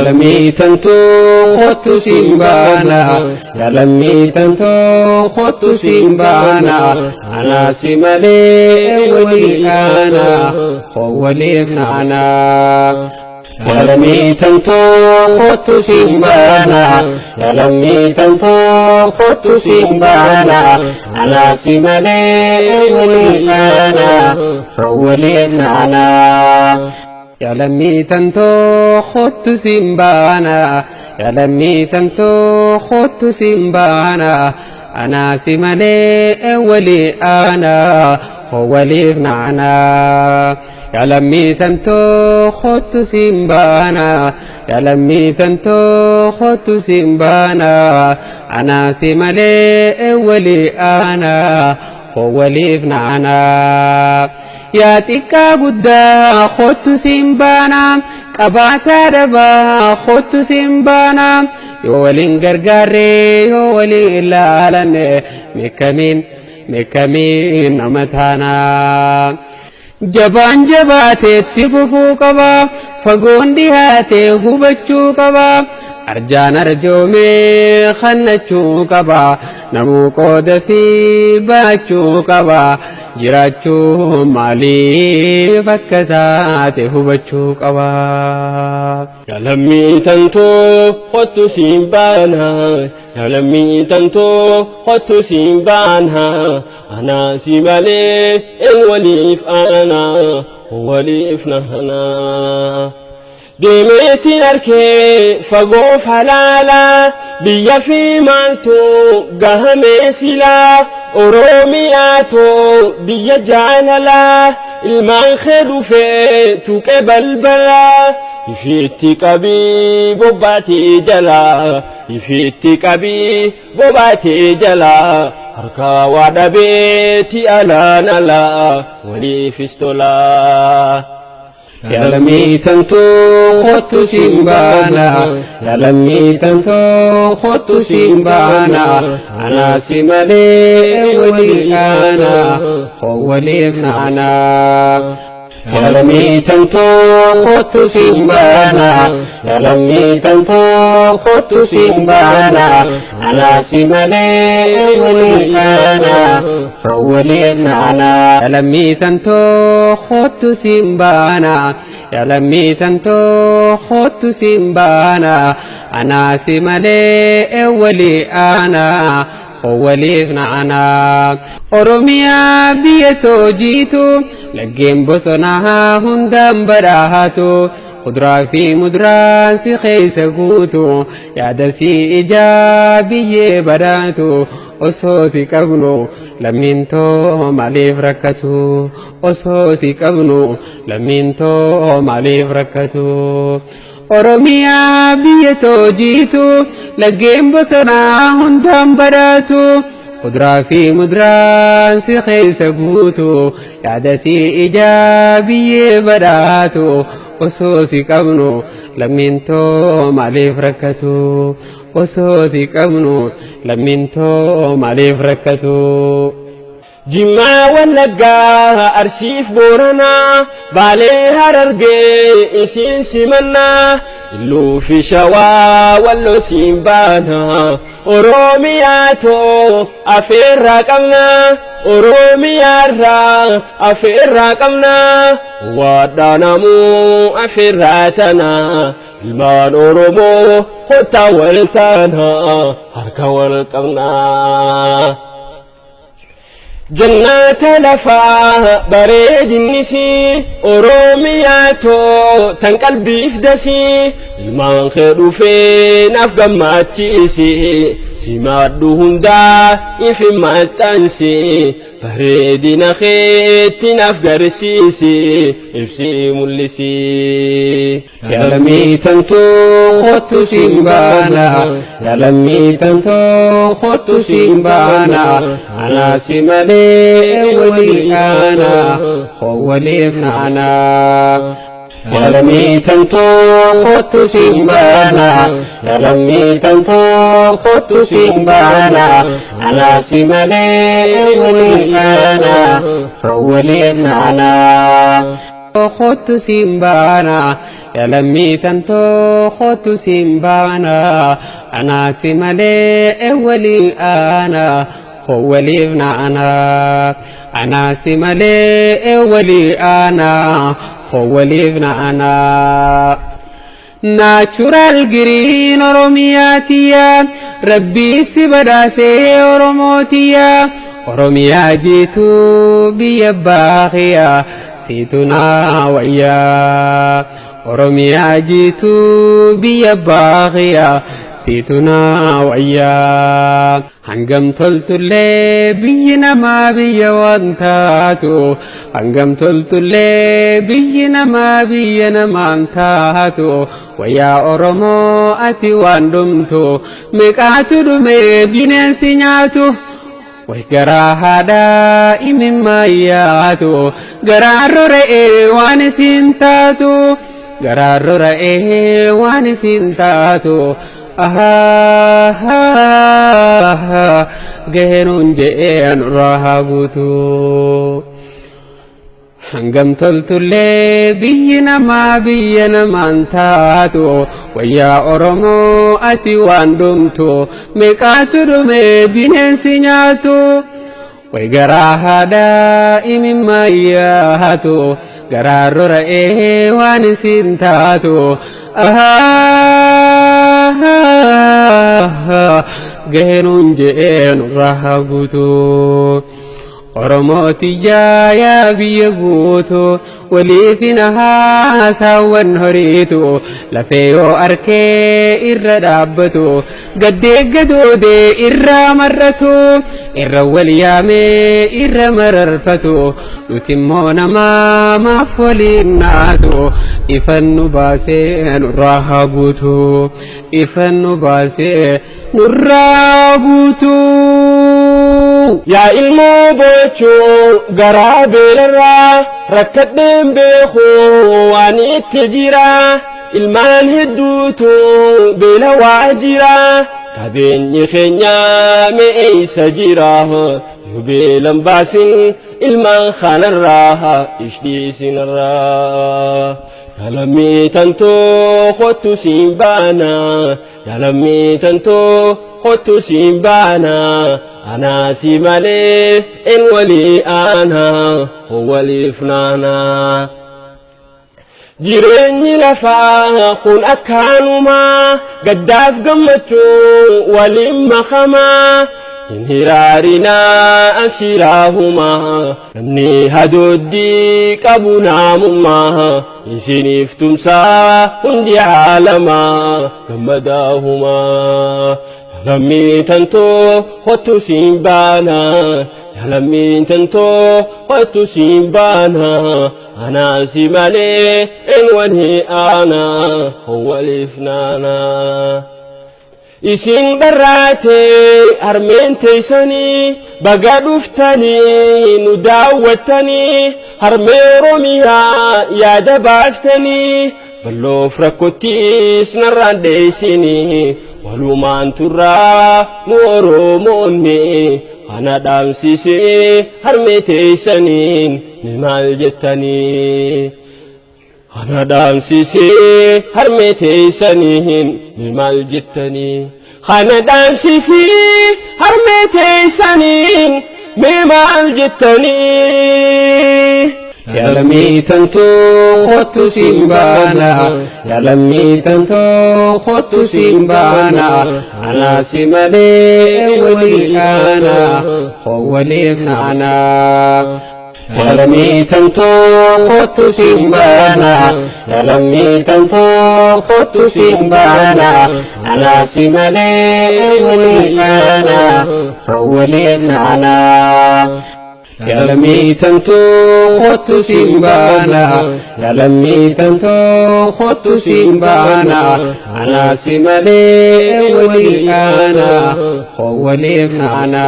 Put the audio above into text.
Lammii tantoo kottu siin baana, lammii tantoo kottu siin baana, anaa si malee walii aana, waliif naana. Lammii tantoo kottu siin baana, lammii tantoo kottu siin baana, anaa si malee walii aana, waliif naana. Lammii tantoo kottu siin baana, lammii tantoo kottu siin baana, anaa si malee walii aana, waliif naana. Lammii tantoo kottu siin baana, lammii tantoo kottu siin baana, anaa si malee walii aana, waliif naana. Yaa xiqqaa guddaa kottu siin baana, qabaataa dhabaa kottu siin baana, yoo waliin gargaarree yoo waliin ilaalanne meekamiin nama taana. Jabaan jabaateetti fufuu qaba, fagoon dhihaatee hubachuu qaba, arjaan arjoomee kannachuu qaba, namuu qooda fi baachuu qaba, jiraachuu maaliif akka taate hubachuu qaba. Lammii tantoo kottu siin baana, lammii tantoo kottu siin baana, anaa si malee waliif aana, waliif naana. Deemeetiin arkee fagoo falaalaa, biyya fi maaltu gahamee silaa, Oromiyaatoo biyya jaalalaa, ilmaan kee dhufee tuqee balbalaa. Ifiitti qabii bobbaatii jalaa, ifiitti qabii bobbaatii jalaa, harka waa dhabeetti alaan alaa, waliifis tolaa. Lammii tantoo kottu siin baana, lammii tantoo kottu siin baana, anaa si malee walii aana, waliif naana. Lammii tantoo kottu siin baana, lammii tantoo kottu siin baana, anaa si malee walii aana, waliif naana. Lammii tantoo kottu siin baana, lammii tantoo kottu siin baana, anaa si malee walii aana, waliif naana. Oromiyaa biyya toojiitu, laggeen bosonaa hundaan badhaatu, kuduraa fi muduraan si keessa guutu, yaada si ijaa biyyee badhaatu, osoo si qabnu lammiin too maaliif rakkatu, osoo si qabnu lammiin too maaliif rakkatu. Oromiyaa biyya toojiitu, laggeen bosonaa hundaan badhaatu, kuduraa fi muduraan si keessa guutu, yaada si ijaa biyyee badhaatu, osoo si qabnu lammiin too maaliif rakkatu, osoo si qabnu lammiin too maaliif rakkatu. Jimmaa Wallaggaa Arsiif Booranaa, Baalee Harargee isiin simannaa, Illuu fi Shawaa Walloo siin baana, Oromiyaatoo afeerraa qabna, Oromiyaarraa afeerraa qabna, waadhaanamuu afeerraa tana, ilmaan Oromoo kottaa wal taana, harka wal qabna. Jannaata lafaa bareedinnisi, Oromiyaatoo tan qalbiif dasii, ilmaan kee dhufee naaf gammachiisi, simaadhu hundaa ifi maxxansi, bareedina keetti naaf garsiisi, ibsii mul'isi. Lammii tantoo kottu siin baana, lammii tantoo kottu siin baana, anaa si malee walii aana, waliif naana. Lammii tantoo kottu siin baana, lammii tantoo kottu siin baana, anaa si malee walii aana, waliif naana. Kottu siin baana, Yaa lammii tantoo kootu siin baana anaa si malee walii aana koo waliif naana anaa si malee walii aana koo waliif naana. Natural green Oromiyaatiya Rabbii si badhaasee Oromootiya Oromiyaa jiituu biyya baaqiya siitu naa wayyaa Oromiyaa jiituu biyya baaqiya siitu naa wayyaa Hangam toltullee biyyi namaa biyya waan taatu hangam toltullee biyyi namaa biyya namaan taatu wayyaa Oromoo ati waan dhumtu meeqaatu dhumee bineensi nyaatu way garaa haadhaa imimmaayyaatu garaa rora'ee waan isin taatu garaa rora'ee waan isin taatu gaheenuun je'ee nurraa haa guutu. Hangam toltullee biyyi namaa biyya namaan taatu wayyaa Oromoo ati waan dhumtu meeqaatu dhumee bineensi nyaatu way garaa haadhaa imimmaayyaatu garaa rora'ee waan isin taatu gaheenuun je'ee nurraa haa guutu. Oromootiyyaa yaa biyya guutu waliif hin haasaawwan horiitu lafee yoo arkee irra dhaabbatu gaddeeggadoodee irra marratu irra wal yaamee irra mararfatu nuti immoo namaa maaf waliin naatu ifannu baasee nurraa haa guutu ifannu baasee nurraa guutu. Yaa ilmoo bochuu garaa beelarraa rakkadheen beeku waan itti jira ilmaan hedduutu beela waa jira qabeenyi keenya mi'eessa jira yoo beelan baasin ilmaan kanarraa ishiisinarraa. Yaa lammii tantoo kottu siin baana yaa lammii tantoo kottu siin baana anaa si malee in walii aana hoo waliif naana. Jireenyi lafaa kun akkaanumaa gaddaaf gammachuu waliin makamaa hin hiraarinaa abshiraahumaa namni hadooddii qabu naamummaa isiniif tumsaa hundi caalamaa gammadaahumaa. Lammii tantoo kottu siin baana yaa lammii tantoo kottu siin baana anaa si malee in walii aana hoo waliif naana. Isin dharraatee harmeen teessanii baga dhuftanii nu daawwattanii harmee Oromiyaa yaada baaftanii balloof rakkottiis narraan dheessinii walumaan turraa nu Oromoonni kana dhaamsisee harmee teessaniin ni maal jettanii. Kana dhaamsisee harmee teessaniin ni maal jettanii. Kana dhaamsisee harmee teessaniin mee maal jettanii. Yaa lammii tantoo kottu siin baana yaa lammii tantoo kottu siin baana anaa si malee walii aana koo waliif naana. Yaa lammii tantoo kottu siin baana yaa lammii tantoo kottu siin baana anaa si malee walii aana koo waliif naana. Yaa lammii tantoo kottu siin baana yaa lammii tantoo kottu siin baana anaa si malee walii aana koo waliif naana.